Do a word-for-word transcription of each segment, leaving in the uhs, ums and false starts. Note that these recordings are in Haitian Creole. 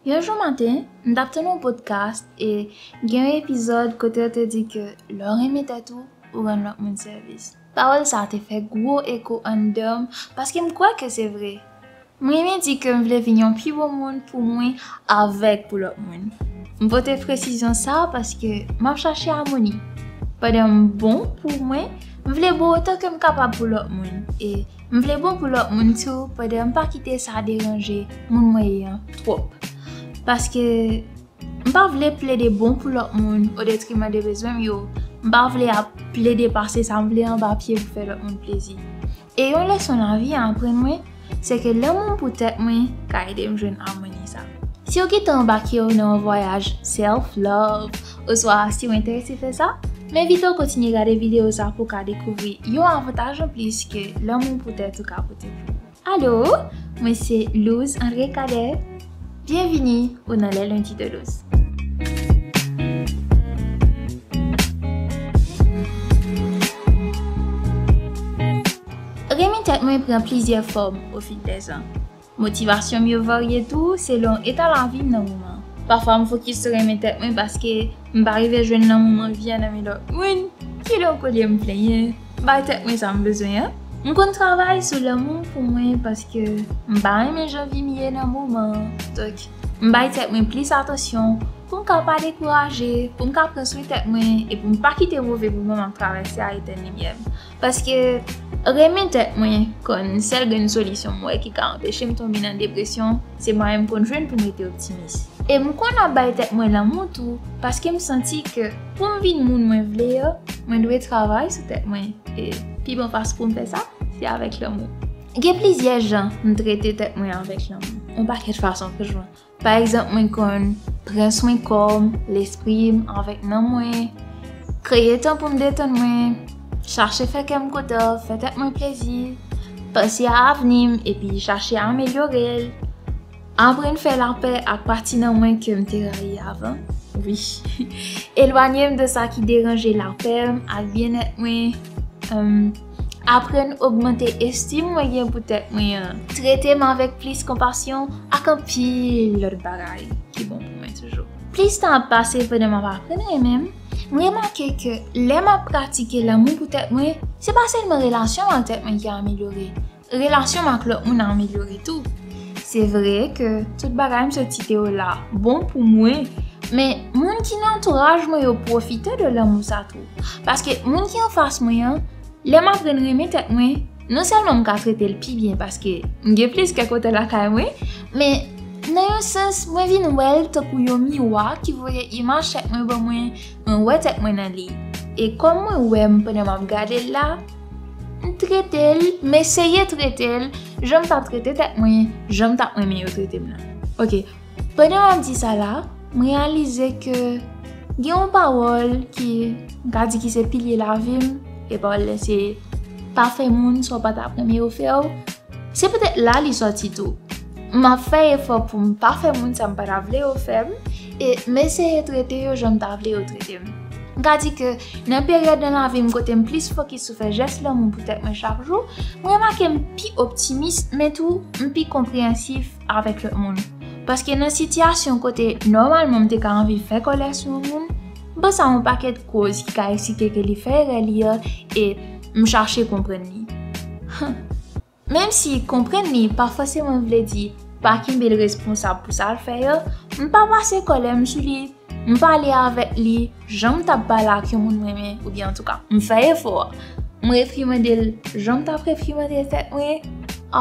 Yon jou maten, m t ap tann yon podcast e gen yon epizòd kote yo te di ke lè w renmen tèt ou, ou rann lòt moun sèvis. Pawòl sa a te fè gwo eko anndan m paske m kwè ke se vre. M renmen di ke m vle vin yon pi bon moun pou mwen avèk pou lòt moun. M pote presizyon sa a paske m ap chache amoni. Pandan m bon pou mwen, m vle bon otan ke m kapab pou lòt moun. E m vle bon pou lòt moun tou pandan m pa kite sa deranje moun mwen ye an twòp. Paske m pa vle plede bon pou lòt moun o detriman de bezwen m yo. M pa vle ap plede pase sa m vle anba pye pou fè lòt moun plezi. E yon leson lavi a aprann mwen, se ke lanmou m pou tèt mwen ka ede m jwenn amoni sa. Si w gentan anbake w nan yon vwayaj self-love, oswa si w enterese fè sa, m envite w kontinye gade videyo sa pou w ka dekouvri yon avantaj anplis ke lanmou pou tèt ou ka pote pou ou. Alo, mwen se Louz André Cadet. Byenvini ou nan Les Lundis de Louz. Renmen tèt mwen pran plizyè fòm ofil dèzan. Motivasyon m yo varye tou selon eta lavi m nan moman an. Pafwa m fokis sou renmen tèt mwen paske m pa rive jwenn lanmou m anvi a nan men lòt moun, kidonk olye m plenyen, bay tèt mwen sa m bezwen an. M konn travay sou lanmou m pou mwen paske m pa renmen jan vi m ye nan moman an. Donk, m bay tèt mwen plis atansyon pou m ka pa dekouraje, pou m ka pran swen tèt mwen e pou m pa kite move moman m ap travèse a etenn limyè m. Paske renmen tèt mwen konn sèl grenn solisyon m wè ki ka anpeche m tonbe nan depresyon, se mwayen m konn jwenn pou m rete optimis. E m konn ap bay tèt mwen lanmou tou, paske m santi ke pou m vin moun mwen vle a, mwen dwe travay sou tèt mwen. E pi bon fason pou m fè sa, se avèk lanmou. Gen plizyè jan m trete tèt mwen avèk lanmou. Yon pakèt fason franchman. Pa egzanp, mwen konn pran swen kò m, lespri m, avèk nanm mwen, kreye tan pou m detann mwen, chache fè kè m kontan, fè tèt mwen plezi, panse a avni m epi chache amelyore l, aprann fè lapè ak pati nan mwen ke m te rayi avan. Wi. Elwanye m de sa ki deranje lapè m ak byennèt mwen. Em, aprann ogmante estim mwen gen pou tèt mwen an. Trete m avèk plis konpasyon ak anpil lòt bagay ki bon pou mwen toujou. Plis tan ap pase pandan m ap aprann renmen m, m remake ke lè m ap pratike lanmou pou tèt mwen, se pa sèlman relasyon m ak tèt mwen ki amelyore, relasyon m ak lòt moun amelyore tou. Se vre ke tout bagay m sot site yo la bon pou mwen, men moun ki nan antouraj mwen yo pwofite de lanmou sa tou. Paske moun ki anfas mwen an, lè m aprann renmen tèt mwen, non sèlman m ka trete l pi byen paske m gen plis kè kontan lakay mwen, men nan yon sans, mwen vin wè l tankou yon miwa ki voye imaj tèt mwen ban mwen, mwen wè tèt mwen nan li. E kòm mwen wè m pandan m ap gade l la, m trete l, m eseye trete l jan m t ap trete tèt mwen, jan m t ap renmen yo trete m nan. Oke, pandan m ap di sa la, m reyalize ke gen yon pawòl ki m ka di ki se pilye lavi m, e pawòl la se pa fè moun sa w pa t ap renmen yo fè w. Se poutèt la li sòti tou. M ap fè efò pou m pa fè moun sa m pa ta vle yo fè m, e m eseye trete yo jan m ta vle yo trete m. M ka di ke nan peryòd nan lavi m kote m plis fokis sou fè jès lanmou pou tèt mwen chak jou, m remake m pi optimis, men tou m pi konpreyensif avèk lòt moun. Paske nan sitiyasyon kote nòmalman m te ka anvi fè kòlè sou yon moun, m panse a yon pakèt koz ki ka eksplike ke li fè erè li an, e m chache konprann li. Menm si konprann li pa fòseman vle di pa kenbe l responsab pou sa l fè yo, m pa pase kòlè m sou li, m pale avèk li jan m t ap pale ak yon moun m renmen, oubyen antouka, m fè efò a. M reprimande l jan m t ap reprimande tèt mwen,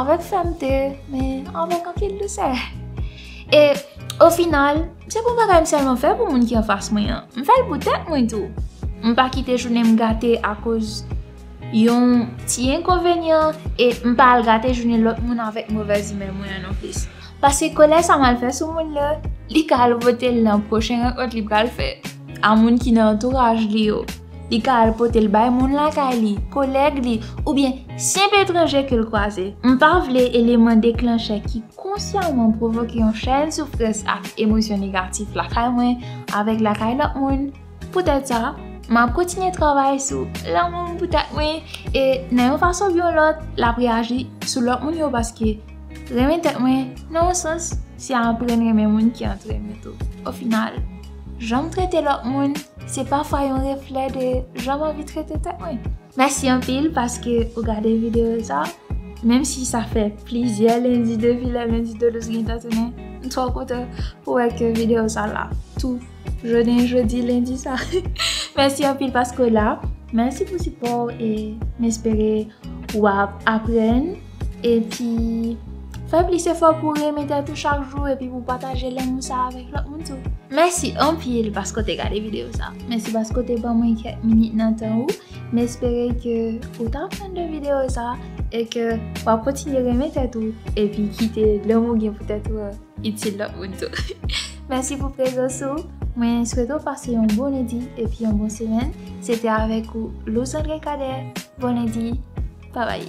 avèk fèmte, men avèk anpil dousè. E, ofinal, se pa yon bagay m sèlman fè pou moun ki anfas mwen an. M fè l pou tèt mwen tou. M pa kite jounen m gate akoz yon ti enkonvenyan e m pa al gate jounen lòt moun avèk movèz imè mwen an nonplis. Paske kòlè sa m al fè sou moun nan, li ka al pote l nan pwochen rankont li pral fè a moun ki nan antouraj li yo. Li ka al pote l bay moun lakay li, kolèg li, oubyen senp etranje ke l kwaze. M pa vle eleman deklanchè ki konsyaman pwovoke yon chèn soufrans ak emosyon negatif lakay mwen avèk lakay lòt moun. Poutèt sa, m ap kontinye travay sou lanmou m pou tèt mwen, e nan yon fason oubyen yon lòt, l ap reyaji sou lòt moun yo, paske renmen tèt mwen, nan yon sans, se aprann renmen moun ki antre m yo tou. O final, jan m trete lòt moun, se pafwa yon reflè de jan m anvi trete tèt mwen. Mèsi anpil paske ou gade videyo sa. Menm si sa fè plizyè lendi depi lè lendi de lous gentan tounen, m twò kontan pou wè ke videyo sa la tou jounen jodi lendi sa. Mèsi anpil paske w la. Mèsi pou sipò w e m espere w ap aprann epi fè plis efò pou renmen tèt ou chak jou epi pou pataje lanmou sa avèk lòt moun tou. Mèsi anpil paske w te gade videyo sa. Mèsi paske w te ban mwen kèk minit nan tan ou. M espere ke ou t aprann de videyo sa e ke w ap kontinye renmen tèt ou epi kite lanmou w gen pou tèt ou an itil lòt moun tou. Mèsi pou prezans ou. Mwen swete w pase yon bon lendi epi yon bon semèn. Se te avèk ou Louzandre Cadet. Bon lendi. Babay.